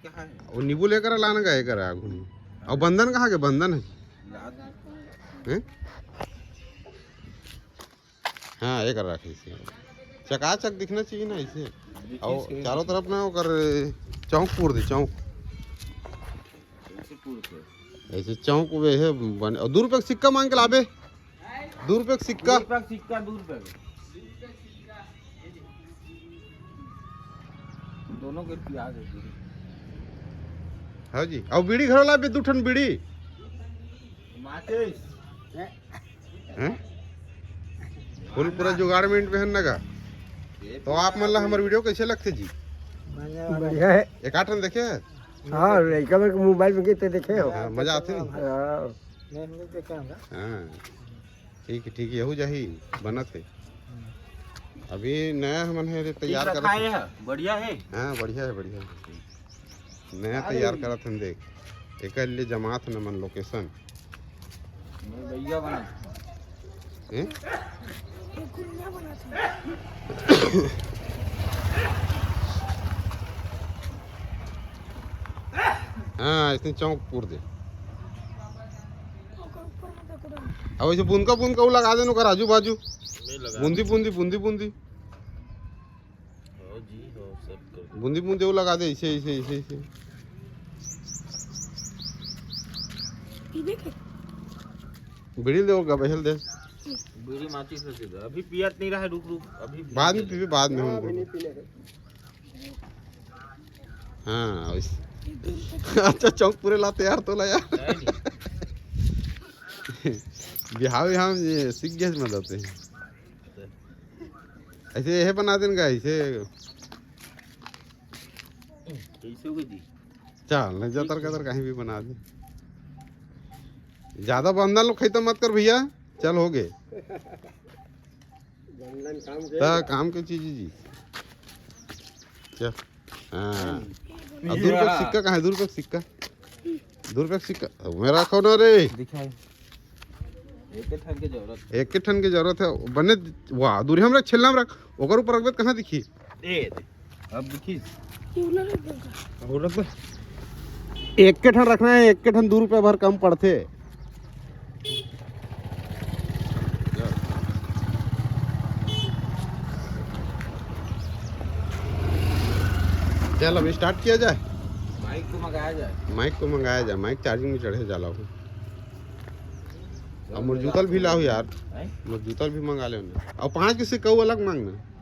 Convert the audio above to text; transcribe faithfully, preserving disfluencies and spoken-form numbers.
कहाँ है? वो नींबू लेकर लाना गए कर आगू में। और बंदन कहाँ के? बंदन है। लाद। हैं? हाँ, ये कर रखे इसे। चकाचक दिखना चाहिए ना इसे। और चारों तरफ ना ओकर चौक पूर दे, चौक। ऐसे पूर के। ऐसे चौक वे है बन-, और दू रुपये का सिक्का मांग के लाबे। दू रुपये का सिक्का। दू रुपये का सिक्का, दू रुपये का। दोनों के पिया दे दू। हाँ जी, और बीड़ी घलो लाबे, दू ठन बीड़ी। माचिस। हैं? फुल पूरा जुगाड़ में, में है ना का? तो आप मन ला हमर वीडियो कैसे लगथे जी? बढ़िया है। एक आठ ठन देखे है? हाँ, लइका मन के मोबाइल में कितने देखे हो? हाँ, मजा आथे नहीं? हाँ। हाँ। ठीक है, ठीक है, यहू जाही, बनत है। अभी नया हमन है, तैयार करत है। बढ़िया है। हाँ, बढ़िया है, बढ़िया है। नया तैयार करत हन, देख। एकर लिए जमात न मन लोकेशन। भैया बना। हैं? हाँ, इसने चौक पूर दे। अब ऐसे बूंद का बूंद का वो लगा देना ओकर आजू बाजू। बूंदी बूंदी, बूंदी बूंदी। हाँ जी, हाँ, सब कर दे। बूंदी बूंदी वो लगा दे, ऐसे, ऐसे, ऐसे, ऐसे। पीबे के? बीड़ी दे, ओकर बहेल दे। बीड़ी माचिस में दे दे। अभी पियत नहीं रहा है, रुक, रुक, अभी बाद में पीबे, बाद में हम। हाँ, वैसे। अच्छा, चौक पूरे लाते यार, तोला यार। नहीं, नहीं। बिहाव, बिहाव में ये सीख गया, मतलब, ते। ऐसे ये बना देन का, ऐसे। कैसे हो गई जी? चल, नहीं, जतर कतर कहीं भी बना दे। ज्यादा बंदन लोग खैता मत कर भैया, चल, हो गए। बंदन काम के। ता काम के चीज जी। चल। हाँ। अब दू रुपये का सिक्का कहाँ है? दू रुपये का सिक्का। दू रुपये का सिक्का। मेरा कौन रे? दिखाई। एक ठन के जरूरत। एक ठन के जरूरत है। बने, वाह, दूरी हम रख, छेल्ला में रख। ओकर ऊपर रखबे त कहाँ दिखी? ए, अब दिखी। एक के ठन रखना है, एक के ठन दू रुपये भर कम पड़थे। चल, अब स्टार्ट किया जाए। माइक को मंगाया जाए। माइक को मंगाया जाए, माइक चार्जिंग में चढ़े जाला हो। अब मोर जूतल भी लाओ यार। हैं? मोर जूतल भी मंगा ले ना। और पाँच के सिक्का अलग मांगना।